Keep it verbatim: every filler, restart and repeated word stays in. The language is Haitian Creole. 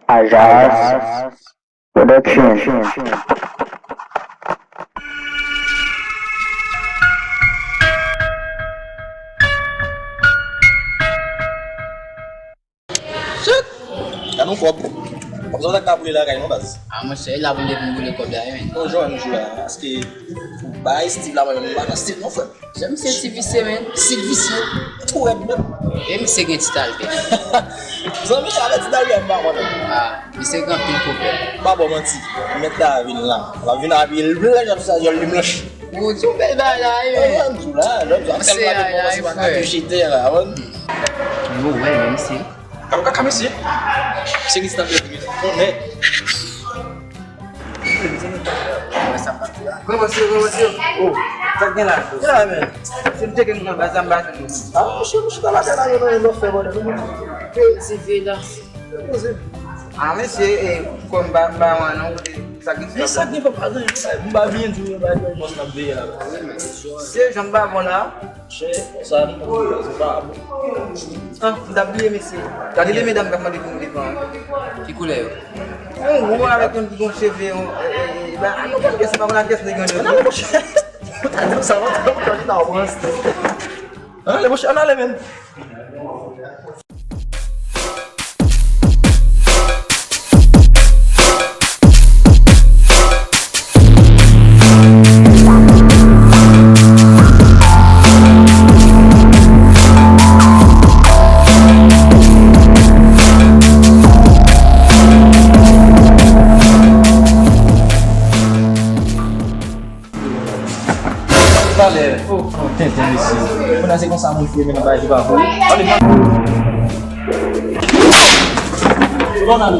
Ajas Production. Chut! Gad yon kòb. Kòb sa w ta ka boule lakay non baz. Ah, monchè, e la pou m te vin boule kòb la, wi, men. Bon, jwenn jou la, paske bay stil la, mwen menm, m pa nan stil non, frè. Jan misye ti visye, men. Stil visye, tou rèd menm. E misye gen ti talpe. Zanmi, avè ti talpe, m pa konnen. Ah, misye gen anpil kopè. M pa ba w manti. Mèt la vin la. L ap vin abiye l blanch, ap sa, zòl li blanch. Ou di yon bèl bagay la, wi, men. Mwen di w la, lòt jou, ap fè l pa de bon, paske pa ka touche tè la, wè. Yo, wè, men misye. Kaka mesye. Seri sa bèl wi. Konnen. Kòman se, kòman se? Oh, sa k gen la? Gen la, men. Se m tcheke m nan baz la, m pa jwenn nou. Ah, monchè, monchè, ta lakay la, yo nan yon lòt fè bòdèl. Ti vi la. Ah, mesye, e, kòm m pa, m pa wè non, kote sa k gen. Men sa k gen, pa gen, m pa byen di w, pa gen, mwen, n ap veye la. Se jan m pa bon la. Chè, sa nou konn fè, se pa bon. Ah, m t ap bliye, mesye. Gade de medam k ap mande pou nou devan an. Ki koulè yo? Yon wo avèk yon ti gon cheve, yon, e, e, e, ba, a nou konn kès, pa konn a kès nèg yo. Ann ale, monchè. Ou ta di m sa lontan, ou ta di ta pran stil. Ann ale, monchè, ann ale, menn. Valè, oh, tenten mesye. Kounye a se konsa moun fè men nan bagay ki pa pou. Gade, man.